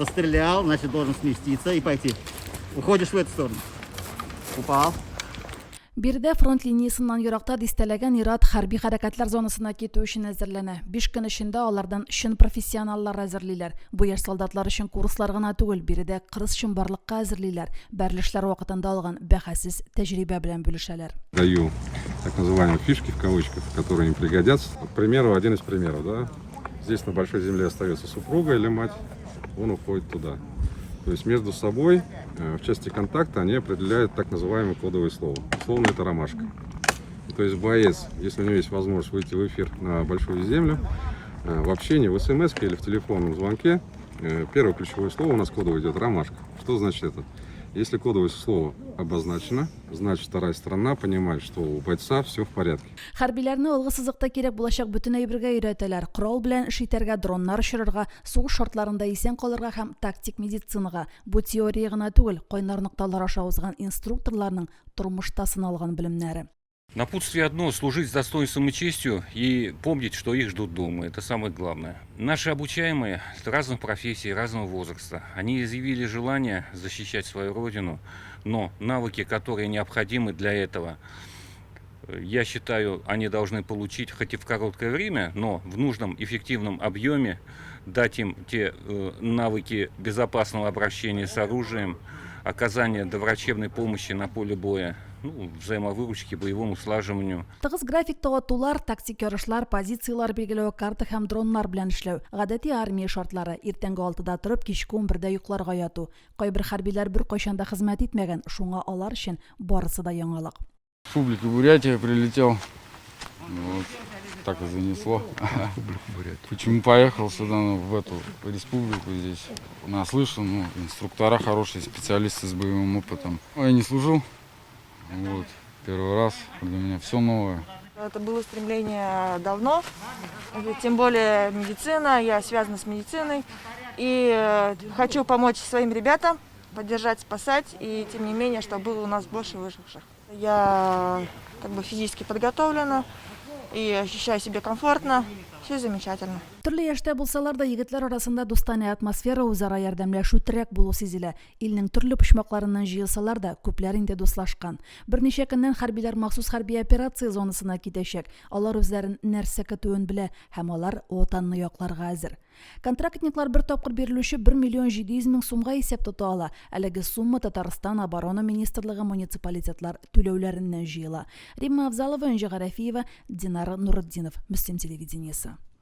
Пострелял, значит, должен сместиться и пойти. Уходишь в эту сторону. Упал. Биредә фронт линиясеннән еракта дистәләгән ир-ат хәрби хәрәкәтләр зонасына китү өчен әзерләнә. Биш көн эчендә алардан чын профессионаллар әзерлиләр. Бу яшь солдатлар өчен курслар гына түгел, биредә кырыс чынбарлыкка әзерлиләр, бәрелешләр вакытында алган бәһасез тәҗрибә белән бүлешәләр. Даю так называемые фишки в кавычках, которые им пригодятся. К примеру, один из примеров, да. Здесь на большой земле остается супруга или мать, он уходит туда. То есть между собой в части контакта они определяют так называемое кодовое слово. Условно это ромашка. То есть боец, если у него есть возможность выйти в эфир на большую землю, в общении, в смс или в телефонном звонке, первое ключевое слово у нас кодовое идет ромашка. Что значит это? Если кодовое слово обозначено, значит, вторая сторона понимает, что у бойца все в порядке. Хәрбиләрне алгы сызыкта кирәк булачак бөтен әйбергә өйрәтәләр, корал белән эш итәргә, дроннар очырырга, сугыш шартларында исән калырга һәм тактик медицинага. Бу теория гына түгел, кайнар нокталар аша узган инструкторларның тормышта сыналган белемнәре. Напутствие одно – служить с достоинством и честью и помнить, что их ждут дома. Это самое главное. Наши обучаемые разных профессий, разного возраста. Они изъявили желание защищать свою родину, но навыки, которые необходимы для этого, я считаю, они должны получить хоть и в короткое время, но в нужном эффективном объеме, дать им те навыки безопасного обращения с оружием, оказания доврачебной помощи на поле боя, ну, взаимовыручки, боевому слаживанию. Тыгыз графикта атулар, тактик ярышлар, позицияләр билгеләү, карта һәм дроннар белән эшләү. Гадәти армия шартлары, иртәнге алтыда торып, кичке унбердә йокларга яту. Кайбер хәрбиләр беркайчан да хезмәт итмәгән, шуңа алар өчен барысы да яңалык. Республика Бурятия прилетел. Вот, так и занесло. Почему поехал сюда, ну, в эту республику здесь? Наслышан, ну, инструктора хорошие, специалисты с боевым опытом. Ну, я не служил, вот, первый раз, для меня все новое. Это было стремление давно, тем более медицина, я связана с медициной. И хочу помочь своим ребятам, поддержать, спасать, и тем не менее, чтобы было у нас больше выживших. Я как бы физически подготовлена и ощущаю себя комфортно, все замечательно. Төрле яшьтә булсалар да, егетләр арасында дустанә атмосфера, үзара ярдәмләшү, терәк булу сизелә. Илнең төрле почмакларыннан җыелсалар да, күпләр инде дуслашкан. Берничә көннән хәрбиләр махсус хәрби операция зонасына китәчәк. Алар үзләрен нәрсә көтүен белә һәм алар Ватанны якларга әзер. Контрактниклар бер тапкыр бирелүче 1 миллион 700 мең сумга исәп тота ала. Әлеге сумма Татарстан Оборона министрлыгы муниципалитетлар түләүләреннән җыела. Римма Авзалова, Энҗе Гарәфиева, Динара Нуретдинов, Мөслим телевидениесе.